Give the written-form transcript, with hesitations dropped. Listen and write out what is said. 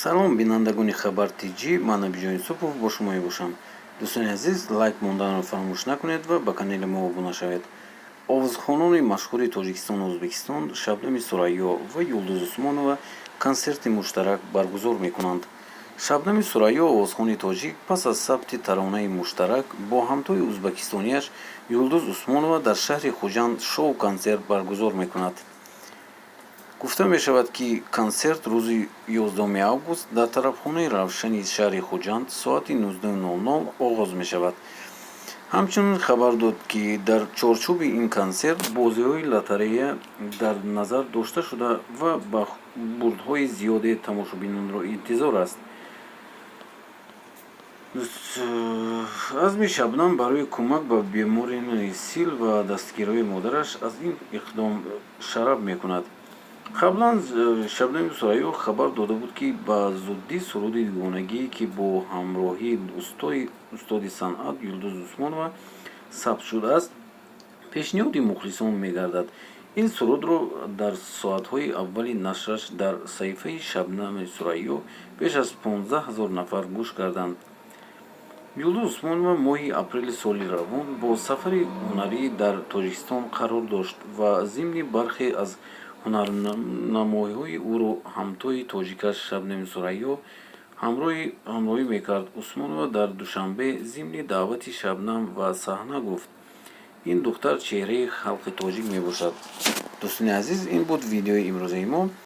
Салом, бинандагони Хабар Тҷ, ман Набиҷон Юсупов бо шумо мебошам. Дӯстони азиз, лайк монданро фаромӯш накунед ва ба канали мо обуна шавед. Овозхонони машҳури Тоҷикистону Ӯзбекистон Шабнами Сурайё ва Юлдуз Усмонова консерти муштарак баргузор мекунанд. Шабнами Сурайё, овозхони тоҷик, пас аз сабти таронаи муштарак бо ҳамтои ӯзбекистонияш Юлдуз Усмонова дар шаҳри Хуҷанд шоу-консерт баргузор мекунад. Гуфта мешавад, ки консерт рӯзи 11 август дар тарабхонаи Равшани шаҳри Хуҷанд соати 19:00 оғоз мешавад. Ҳамчунин хабар дод, ки дар чорчӯби ин консерт бозиҳои лотарея дар назар дошта шуда ва ба бурдҳои зиёде тамошобинонро интизор аст. Азми Шабнам барои кӯмак ба беморони сил ва дастгириҳои модараш аз ин иқдом шараф мекунад. Қаблан Шабнами Сурайё хабар дода буд, ки ба зуддӣ суруди дугонагӣ, ки бо ҳамроҳии устоди санъат Юлдуз Усмонова сабт шудааст, пешниҳоди мухлисон мегардад. Ин сурудро дар соатҳои аввали нашраш дар саҳифаи Шабнами Сурайё беш аз 15 ҳазор нафар гӯш карданд. Юлдуз Усмонова моҳи апрели соли равон бо сафари ҳунарӣ дар Тоҷикистон қарор дошт ва зимни бархе аз ҳунарнамоиҳои ӯро ҳамтои тоҷикаш Шабнами Сурайё ҳамроҳӣ мекард. Усмонова дар Душанбе зимни даъвати Шабнам ба саҳна гуфт: «Ин духтар чеҳраи халқи тоҷик мебошад». Дӯстони азиз, ин буд видеои имрӯзаи мо.